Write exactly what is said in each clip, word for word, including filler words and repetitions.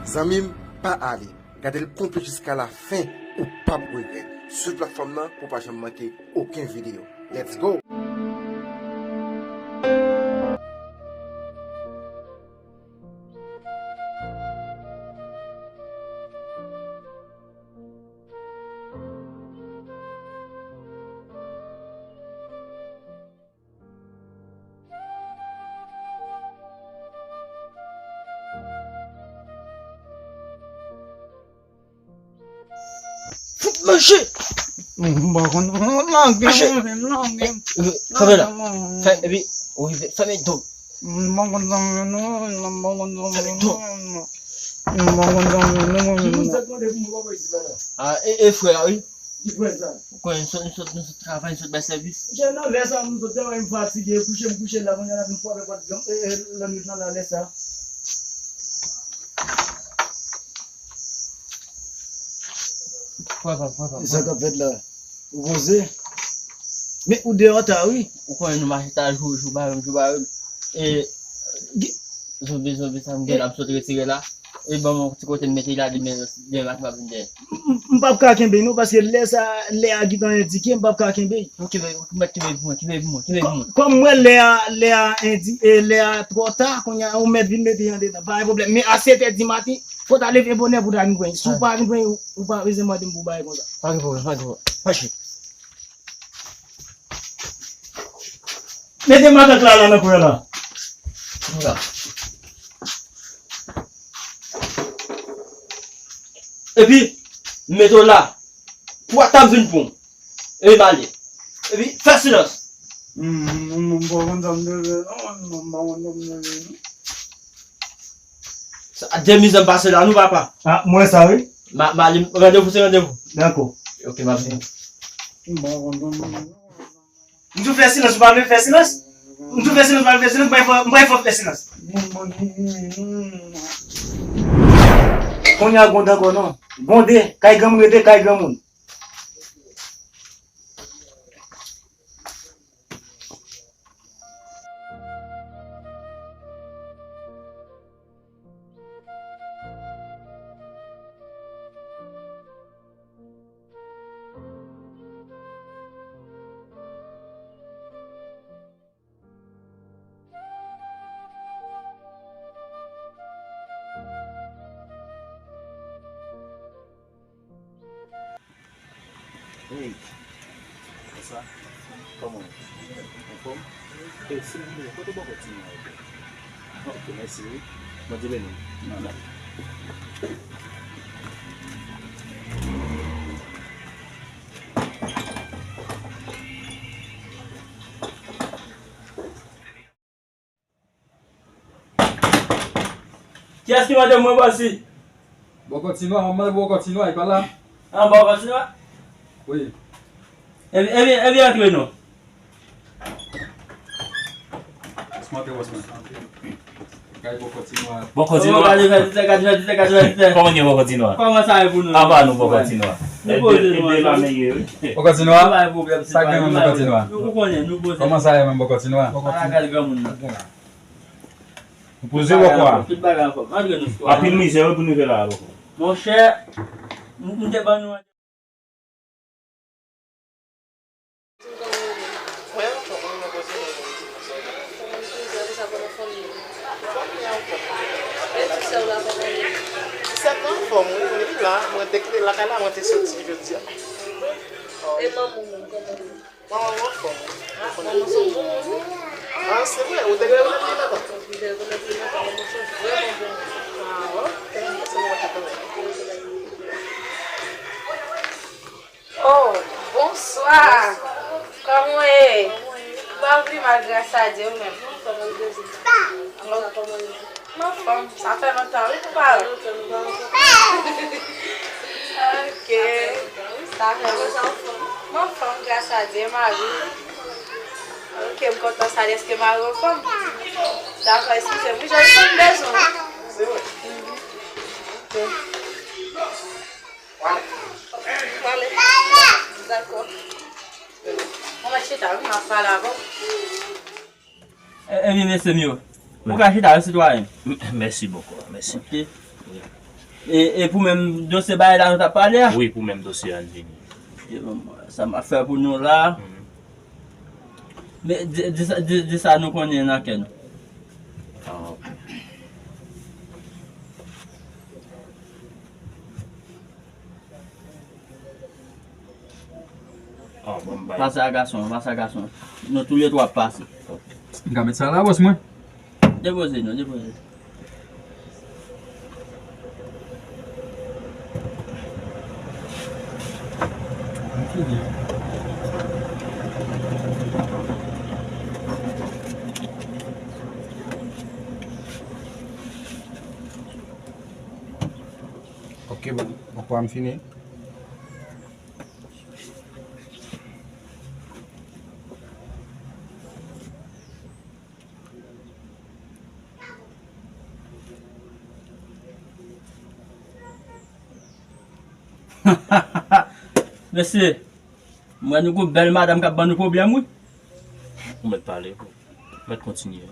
Zanmi m, pa ale. Gade l konplit jiska la fen, ou p ap regrèt. Swiv platfòm nan pou w pa janm manke okenn videyo. Let's go! Fout mache! M pa konn, lage m, lage m. Kanpe la. Fè, epi, ou rive, fèmen do. M pa konn sa m vle non, m pa konn sa m vle non. M pa konn sa m vle non. Ki moun sa k mande pou mwen pa isit la la? Ah, e, e frè a, wi. Ki frè sa? Ou konnen, nou sot, nou sot, nou sot travay, nou sot bay sèvis. Monchè, nan lè sa, m sot travay, m fatige, kouche, m kouche la, kounye a la, m frape pòt, e, e, lannwit lan la, lè sa. Papa, papa, papa. Sa k ap fèt la? Ou poze? Men ou deyò ta, wi. Ou konnen nou mache ta jou, jou barem, jou barem. E, zonbi, zonbi sa m gen la, m sot retire la. E ban mwen ti kote m mete la, demen, demen maten m ap vin dèyè. M, m, m p ap ka kenbe non, paske lè sa, lè a gentan endike, m p ap ka kenbe. Ou kenbe, ou mèt kenbe pou mwen, kenbe pou mwen, kenbe pou mwen. Kò-, kòm m wè lè a, lè a endi-, e, lè a twò ta, kounye a, ou mèt vin mete andedan, pa gen pwoblèm. Men a sèt è di maten, fò w ta leve bonè pou w ta vin pran. Si w pa vin pran, ou, ou pa bezwen mande m pou w bay konsa. Pa gen pwoblèm, pa gen pwoblèm. Mache. Mete matant la, la nan kwen la. Epi, mete w la. Pou w ap vin pran. Epi, m ale. Epi, fè silans. M, m, m, m pa konn sa m te fè, non, m pa konn sa m te fè, non. Sa, de mizè m pase la, nou papa. Ah, m wè sa, wi. Ma, ma, randevou, se randevou. Dakò. Ok, m ap vini. M pa konn sa m te fè, non. M di w fè silans, ou pa vle fè silans? M di w fè silans, ou pa vle fè silans, m pa fè, m pa fè fè silans. Kounye a gwonde ankò non. Gwonde, kay granmoun rete, kay granmoun. Hey, bonsoir. Comment? En forme? Hey, silvouplè, kote bòkò ti nwa yo? Ok, mèsi wi. Bondye beni w. Kiyès ki mande mwen bòsi? Bòkò ti nwa, m ap mande bòkò ti nwa, li pa la? Ah, bòkò ti nwa? Wi. Ebyen, ebyen, ebyen, antre non. Laisse-moi te wòs mwen. Gade bòkò ti nwa. Bòkò ti nwa. Gade, gade, gade, gade, gade, gade. Kòman ye bòkò ti nwa? Kòman sa ye pou nou? Apa nou bòkò ti nwa. Nou poze nou ansanm. Bòkò ti nwa? Pa gen pwoblèm, se pa nou. Sa gen menm bòkò ti nwa? Nou konnen, nou poze. Kòman sa ye menm bòkò ti nwa? Pa lakay granmoun nan. Nou poze bòkò a. Tout bagay anfòm. Antre nou swa. Anpil mizè wi pou nou rive la a bòkò. Monchè, m, m te ban nou Mwen anfòm, mwen nan koze mwen. Kòman nou koze a, sa konn anfòm nou. Fanmi an anfòm. E ti sè w la kòman l ye? Ti sè m nan anfòm, wi, li la. Mwen te kite lakay la, mwen te soti jodi a. E manman w menm, kòman l ye? Manman m anfòm, wi. Ah, manman w se yon bon moun, wi. Ah, se vre, ou te rekonèt li lontan? Wi, m te rekonèt li lontan, manman w se vrèman bon moun. Ah, ok, se mwen ki konnen. Oh, bonswa. Kòman w ye? M pa pi mal, gras a Dye, ou menm? M anfòm, sa fè lontan, wi, pou pale. Ok. Sa fè lontan. M anfòm, gras a Dye, mari. Ok, m kontan sa, dèske mari w anfòm. Dakò, eskize m, wi, jan m bezwen w. Se vre. Ok. Pale. Dakò. Mwen mèt chita wi, m ap pale avè w. E, ebyen, mesye m yo. Ou ka chita wi, sitwayen. M, mèsi bòkò, mèsi. Ok. Wi. E, e pou menm dosye bagay la nou t ap pale a? Wi, pou menm dosye a n vini. E bon, sa m ap fè pou nou la. Mhm. Men, di, di sa, di, di sa nou konnen nan kè nou. Ah, ok. Ah, bon, bay. Pase a gason, pase a gason. Nou toulètwa ap pase. M ka met sa la, bòs mwen? Depoze non, depoze. Ok, bon, bon, m fini. Mesye, m wè nou gon bèl madanm k ap ban nou pwoblèm, wi. Ou mèt pale, ou mèt kontinye.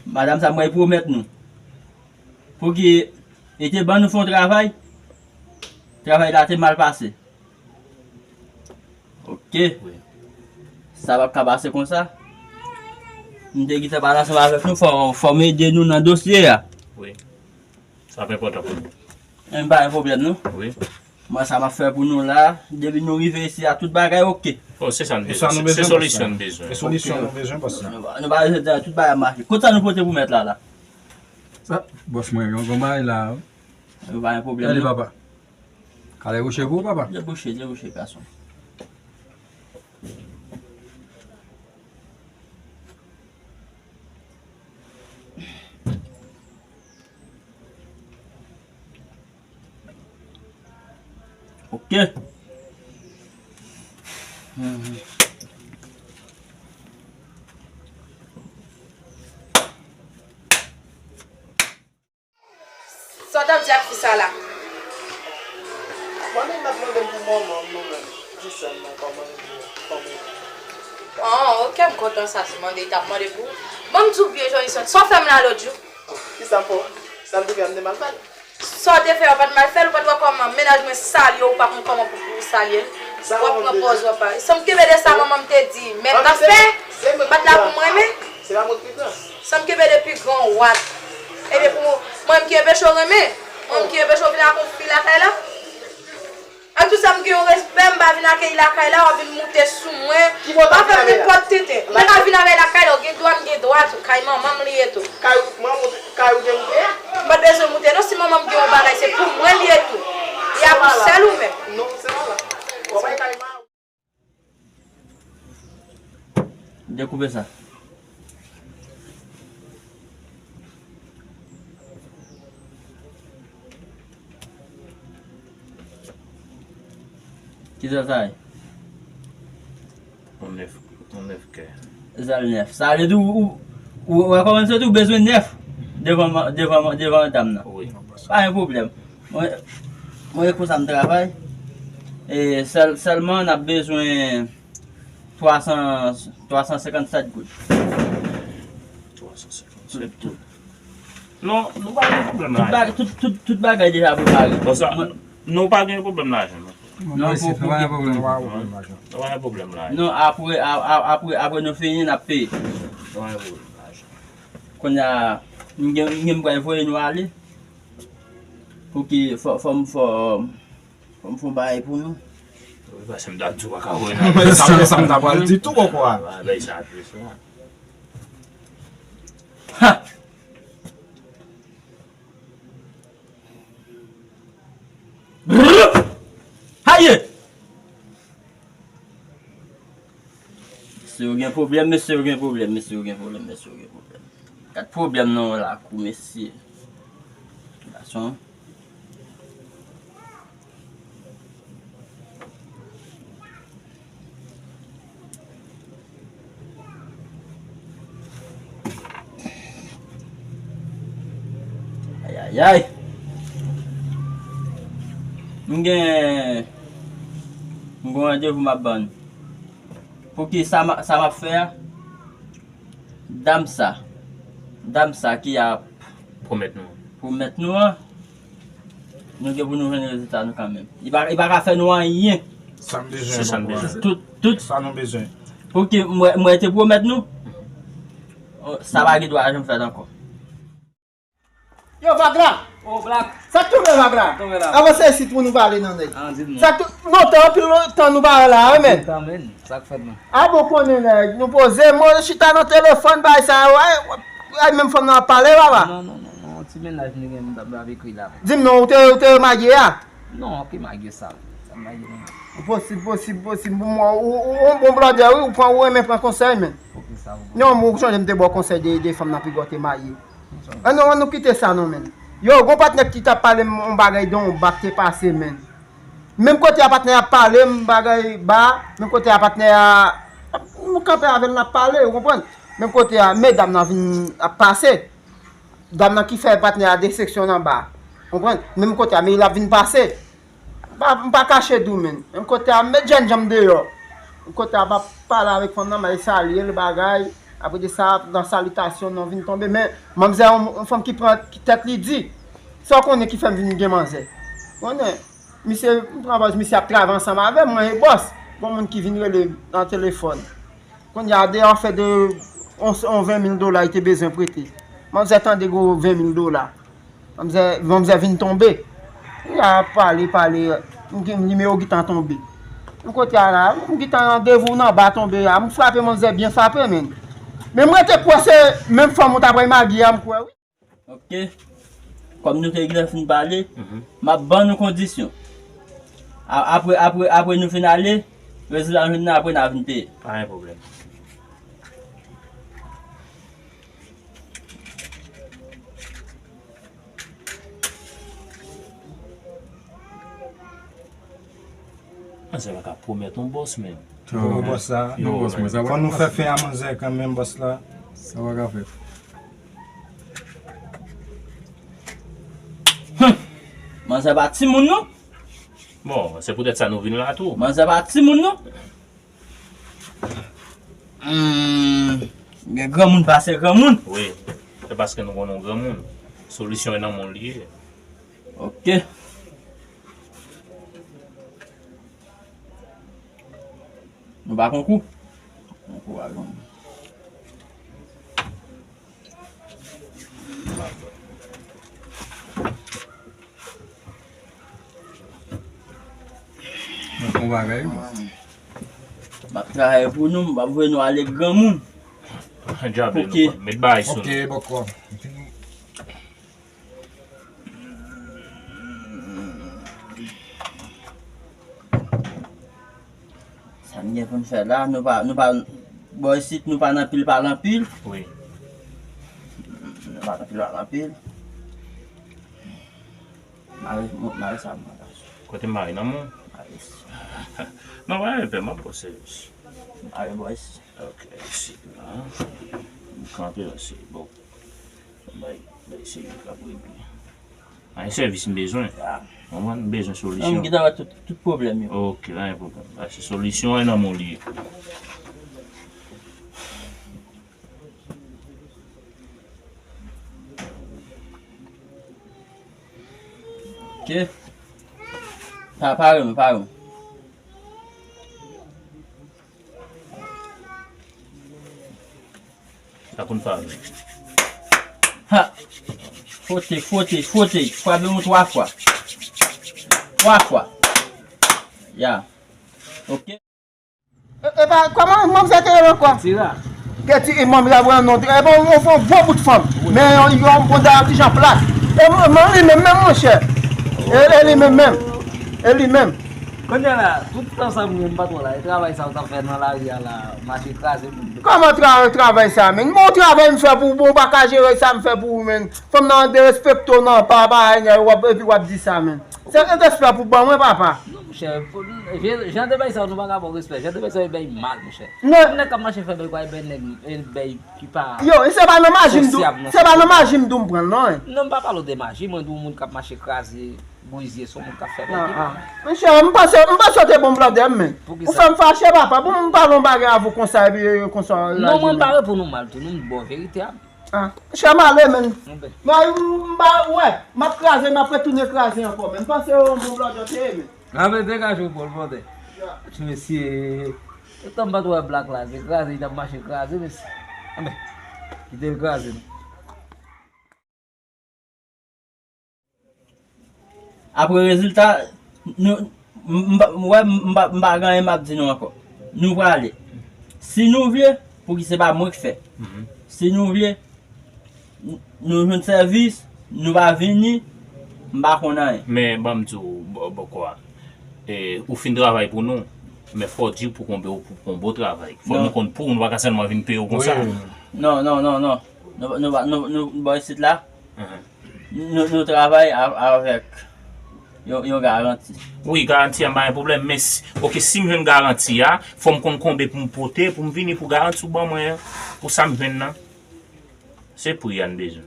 Madanm sa, m wè, li pwomèt nou. Pouki li te ban nou fè yon travay, travay la te mal pase. Ok. Wi. Sa p ap ka pase konsa. M te gentan pale ansanm avèk nou, fò, fò m ede nou nan dosye a. Wi. Sa ap enpòtan pou nou. Men pa gen pwoblèm, non. Wi. Mwen, sa m ap fè pou nou la, depi nou rive isi a, tout bagay ok. Oh, se sa n bezwen. Se, se solisyon n bezwen. Se solisyon nou bezwen, bòs la. Nou pa, nou pa bezwen di tout bagay mache. Kot sa nou pote pou mèt la, la? Sa, bòs mwen, yon gon bagay la. Nou pa gen pwoblèm, non. Gade, papa. Kale wouche pou ou, papa. Debouche, debouche, gason. Ok. Mhm. Sa w t ap di ak fi sa la? Mande m, ap mande m pou manman m, nou menm. Di sèlman kòman, kòman. Oh, ok, m kontan sa, si mande, li t ap mande pou ou. Ban m di w byen, Johnson, sa w fè m la lòt jou? Kisa m fè w? Sa m te fè, m te mal pale? Sa w te fè, w pa t mal fè l, ou pa t wè kòman mennaj mwen salye w, ou pa konn kòman pou, pou w salye l? W ap pran pòz w ap pale. Sa m kenbe de sa manman m te di, mèt nan fè, m pa t la pou m renmen. Se pa mwen ki pran. Sa m kenbe de pi gran w at. Ebyen pou mwen, mwen m ki enpeche w renmen? Mwen m ki enpeche w vin ak yon fi lakay la? Ak tout sa m gen yon respè, m pa vin akeyi lakay la, w ap vin moute sou mwen. Ki bò w t ap vin avè l? Pa fè m nenpòt tenten. Mwen ka vin avè l lakay la, w gen dwa, m gen dwa tou. Kay manman m li ye tou. Kay manman w, kay ou te moute a? M pa t bezwen moute non, si manman m gen yon bagay, se pou mwen li ye tou. Li a pou sèl ou menm. Non, se pa la. W ap al kay manman w. Dekoupe sa. Kisa sa ye? Yon nèf, yon nèf kè. Sa l nèf. Sa vle di ou, ou, ou, ou wè kòman se tou bezwen nèf devan, devan, devan dam nan. Wi. Pa gen pwoblèm. Mwen, mwen e konsa m travay. E sèl, sèlman n ap bezwen twa san, twa san senkannsèt goud. Twa san senkannsèt goud. Non, nou pa gen pwoblèm lajan. Tout, tout, tout bagay deja prepare. Bon, sa, mwen, nou pa gen pwoblèm lajan, non. Non, non, isit, nou pa gen pwoblèm. Nou pa gen pwoblèm lajan. Nou pa gen pwoblèm lajan. Non, apre, a, a, apre, apre nou fini, n ap peye. Nou pa gen pwoblèm lajan. Kounye a, m gen, m gen m pral voye nou ale. Pouki fò, fò m, fò, fò m fè yon bagay pou nou. Wi, paske m t ap di w pa ka voye nou ale. Sa, sa m ta pral di tou, kòkò a. Bagay sa, tou sa. Ha! Brrr! Aye! Mesye yo gen pwoblèm, mesye yo gen pwoblèm, mesye yo gen pwoblèm, mesye yo gen pwoblèm. Gad pwoblèm nan yon lakou, mesye. Gason. Ayayay. M gen, m gen yon randevou m ap ban nou. Pouki sa m, sa m ap fè a, dam sa, dam sa ki ap pwomèt nou an. Pwomèt nou an, Nou gen pou nou jwenn rezilta nou kanmenm. Li pa, li pa ka fè nou anyen. Sa m bezwen, se sa m bezwen. Tout, tout. Sa nou bezwen. Pouki mwen, mwen te pwomèt nou? Oh, sa pa gen dwa janm fèt ankò. Yo, Vagla! Oh, Black! Sa k tonbe, Vagla? Tonbe la. Avanse isit pou nou pale nan nèg. Ah, di m non. Sa k tonbe? Lontan, anpil lontan nou pa wè la, wi, men. Lontan, men. Sa k fèt, non? A bon, konnen nèg, nou poze, mwen chita nan telefòn, bay sa, wè, wè, menm fanm nan ap pale, papa. Non, non, non, non, ti mennaj nou gen, m t ap ekri la. Di m non, ou te, ou te marye a? Non, ki marye sa? Sa marye non. Posib, posib, posib. Bon, ou, ou, ou bon blòdè, wi, ou pran, ou renmen pran konsèy, men. Poukisa ou bon? Non, mwen, ou sonje m te ba w konsèy de, de fanm nan piga w te marye. An non, an nou kite sa non, men. Yo, gon patnè ki t ap pale m yon bagay de yon ba k te pase, men. Menm kote a patnè a pale m bagay ba, menm kote a patnè a, nou kanpe avè l n ap pale, ou konprann? Menm kote a, medam nan vin ap pase. Dam nan ki fè patnè a deseksyon nan ba. Konprann? Menm kote a, men l ap vin pase. M pa, m pa kache di w, men. Menm kote a, m met jènjan m deyò. Menm kote a, m ap pale avèk fanm nan, m al salye l, bagay. Apre de sa, nan salitasyon, non vin tonbe. Men, manmzè, yon, yon fanm ki pran, ki tèt li di. Sa w konnen ki fè m vin gen manzè. Konnen, misye, m pran bòs, misye ap travay ansanm avè m, mwen e bòs. Gon moun ki vin rele m nan telefòn. Kounye a, de afè de yon, yon ven mil dola li te bezwen prete. Manzè tande gwo ven mil dola. Manzè, manzè vin tonbe. Kounye a, pale, pale, m gen nimewo gentan tonbe. M kote a la, m gentan randevou nan ba tonbe a. M frape manzè byen frape, men. Men m rete kwè se menm fanm ou ta pral marye a, m kwè wi. Ok. Kòm nou te gentan fin pale, m ap ban nou kondisyon. A- Apre, apre, apre nou fin ale, rezilta nou jwenn nan apre n a vin peye. Pa gen pwoblèm. Manzè pa ka pwomèt yon bòs menm. Yo, bòs la. Yo, bòs mwen, sa pa ka fèt. Fò nou fè fen a manzè kanmenm, bòs la. Sa pa ka fèt. Humm! Manzè pa timoun non. Bon, se poutèt sa nou vin la tou. Manzè pa timoun non. Humm, gen granmoun pase granmoun. Wi, se paske nou konnen w granmoun. Solisyon e nan men w li ye. Ok. Nou pa konkou? Konkou a granmoun. Mwen fè yon bagay, wi. M ap travay pou nou, m p ap voye nou ale granmoun. Djab, ok. Met bagay sou nou. Ok, bòkò. Sa n gen pou n fè la, nou pa, nou pa, bò isit, nou pa nan pil pale anpil. Wi. Nou pa nan pil pale anpil. Mare, mare sa mwen la. Kote mare nan men w? Mare. Non, pa gen pè, m ap ba w sèvis. Mare bò isit. Ok, isit la. M kanpe la, se bon. Bay, bay, se li k ap regle. A, yon sèvis m bezwen. Konprann? M bezwen solisyon. An, m gentan wè tout, tout pwoblèm yo. Ok, pa gen pwoblèm. Bay, se solisyon an nan men w li ye. Ok. Pa, pare m, pare m. Sa konn pare. Ha! Fwote, fwote, fwote. Frape m twa fwa. Twa fwa. Ya. Ok. E, e pa, kòman manzè te rele ankò? Ketira. Ketira, e manmi la vre non. E bon, ou fè yon gwo bout fanm. Men yon, yon bon dayè ti jan plat. E man, li menm, menm, monchè. E, e li menm, menm. E li menm. Kounye a la, tout tan sa m gen m pa twò la, e travay sa w t ap fè nan lari a la, mache kraze moun. Kòman tra-, travay sa, menm? Bon travay m fè pou ou, bon, ou pa ka jere sa m fè pou ou, menm. Fanm nan derespekte w nan pa, pa, w ap, epi w ap di sa, menm. Se respè pou ban mwen, papa. Non, monchè, jan de bay sa yo, nou pa ka ba w respè. Jan de bay sa yo, e bay mal, monchè. Non. Nèg k ap mache fè bay kwa, e bay nèg, e bay ki pa sosyab. Yo, e se pa nan maji m di w, se pa nan maji m di w m pran l, non. Non, m pa pale w de maji, mwen di w moun k ap mache kraze, brizye, se yon moun k ap fè bay ki mal. Monchè, m panse, m panse w te bon blòdè m, men. Ou fè m fache, papa. Pou m pale yon bagay avè w konsa, epi konsa. Non, mwen pa reponn ou mal tou, non, m di w verite a. Ah, chè m ale, men. Anben. Mwen, m ba, wè, m ap kraze, m ap retounen kraze ankò, men. M panse yon bon blòdòt ye, men. Anben, degaje w, bòl vòlè. Ya. Mesye, e tan m pa t wè blak la, se kraze, li t ap mache kraze, mesye. Anben, kite l kraze, non. Apre rezilta, nou, m, m, m, wè, m, m, pa- m pa gen anyen m ap di nou ankò. Nou prale. Si nou vle, pouki se pa mwen k fè. Si nou vle, n- nou jwenn sèvis, nou pa vini, m pa konn anyen. Men, ban m di w, Bò- Bòkò a, e, ou fin travay pou nou, men fò w di pou konbe w pou, pou yon bon travay. Fò nou konn pou nou pa ka sèlman vin peye w konsa. Non, non, non, non. Nou, nou, nou, nou, bò isit la, nou, nou travay a- avèk yon, yon garanti. Wi, garanti a m pa gen pwoblèm, men si, oke, si m jwenn garanti a, fò m konn konbe pou m pote, pou m vini pou garanti ou ban mwen an, pou sa m jwenn nan. Se pri a n bezwen.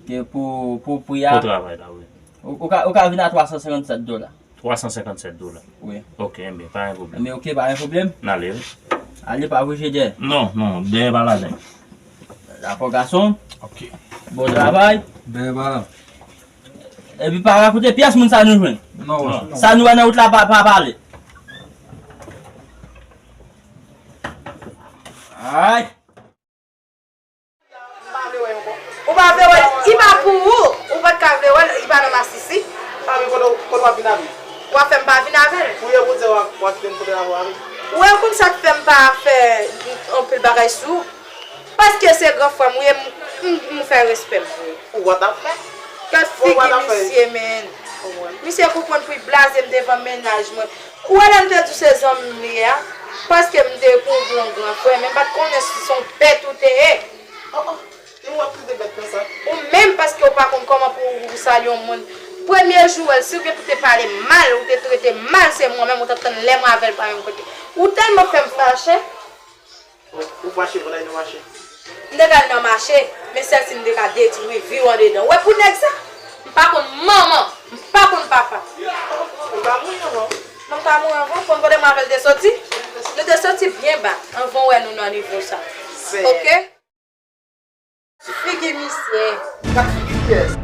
Ke pou, pou pri a. Pou travay la, wi. Ou, ou ka, ou ka vin a twa san senkannsèt dola. Twa san senkannsèt dola. Wi. Oke, enben, pa gen pwoblèm. Enben, oke, pa gen pwoblèm. N ale, wi. Ale, pa voye dèyè. Non, non, dèyè pa ladan. Dakò, gason. Oke. Bon travay. Dèyè pa la. Epi pa rakonte pyès moun sa nou jwenn. Non, non. Sa nou wè nan wout la, pa, pa pale. Ay. Ou pa vle wè l, li pa pou ou. Ou pa t ka vle wè l, li pa nan masisi. A, men kote, kote w ap vin avè l? W ap fè m pa vin avè l. Ou ye pou di w ap, w ap kite m kote l ap avè l? Ou wè konn sa k fè m pa fè anpil bagay sou ou? Paske se gran frè m ou ye, m, m, m fè respè m pou ou. Ou what the fuck? Gad figi misye, men. Misye konprann pou l blaze m devan mennaj mwen. Ou wè lè m te di w se zanmi m li ye a? Paske m te pou w gran gran frè, men m pa t konnen si se yon bèt ou te ye. Oh, oh. E w ap trete bèt konsa? Ou menm, paske w pa konn kòman pou w salye yon moun. Premye jou w wè l, si w gen pou te pale mal, ou te trete mal, se mwen menm ou t ap tann lè mwen avè l pa menm kote. Ou tèlman fè m fache. Ou, ou fache pandan nou mache? M te ka al nan mache, men sèl si m te ka detwi vi w andedan. Ou wè pou nèg sa? M pa konn manman, m pa konn papa. Ou pa mouri anvan? Non, m pa mouri anvan. Konn kote mwen avè l te soti? Nou te soti byen ba, anvan w wè nou nan nivo sa. Oke? Figi misye. Gad figi kiyès?